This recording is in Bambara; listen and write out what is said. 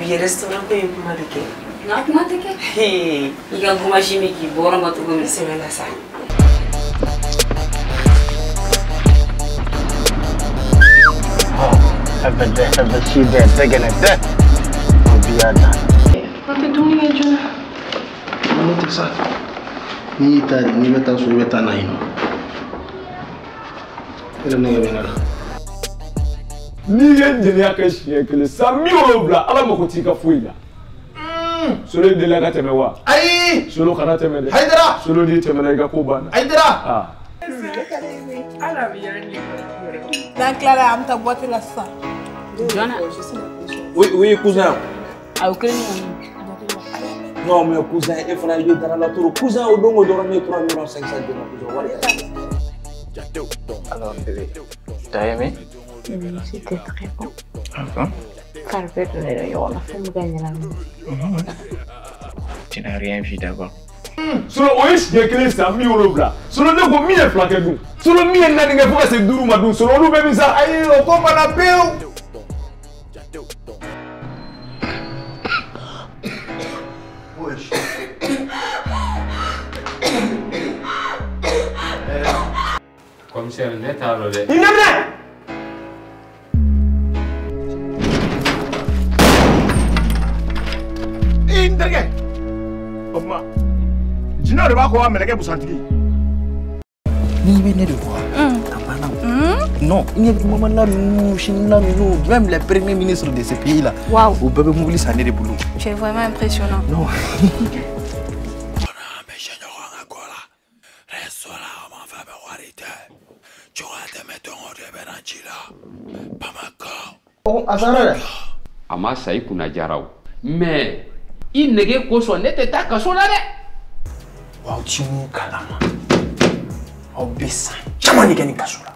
Bi restaurant ko in kuma bɛ kɛ. Nka kuma tɛ kɛ. I ka gomasi min k'i bɔra ma cogo min. Sɛbɛ la sa. An tɛ dumuni kɛ joona. Ne tɛ sa. N'i y'i ta n'i bɛ taa so i bɛ taa n'a ye nɔ. E de nege bɛ ne la. N'i ye jɛnɛya kɛ siɲɛ kelen san 70 Ala mako t'i ka foyi la. Solo delila ka tɛmɛ wa? Ayi! Solo kana tɛmɛ dɛ. Hayidara! Solo n'i tɛmɛna i ka ko banna. Hayidara! N'an tilala an bɛ taa boîte la sisan. Jɔn na? Oui, oui, cousin. A o kelen kɔni. Non, mais cousin, e fana i bɛ dara la trop. Cousin, o don o dɔrɔn ne ye 3 500 di ma cousin wari yɛrɛ. Alors bébé, t'as aimé? C'était très bon. Ah bon? Parfait, Tu n'as rien vu d'abord. Solo o ye siɲɛ kelen san 70. Solo ne ko min ye fila kɛ dun. Solo min ye naani kɛ fo ka se 5 ma dun. Solo olu bɛɛ bɛ sa. Ayi, o ko banna pewu. Commissaire, ne t'a dɔn dɛ. I ɲɛ! I n terikɛ, o tuma jinɛw de b'a kɔ wa mɛlɛkɛ busantigi. N'i bɛ ne de kɔ, a banna o. Non, i ɲɛ bɛ Mamala ninnu, Sinila ninnu, même les premiers ministres de ce pays là. Waouh. O bɛɛ bɛ mobili san ne de bolo. Tu es vraiment impressionnant. Non. A sara dɛ. A ma sa i kunna jara o. Mais i nege kosɔn ne tɛ taa kaso la dɛ. Wa aw ti mun kalama, aw bɛ san caman de kɛ nin kaso la.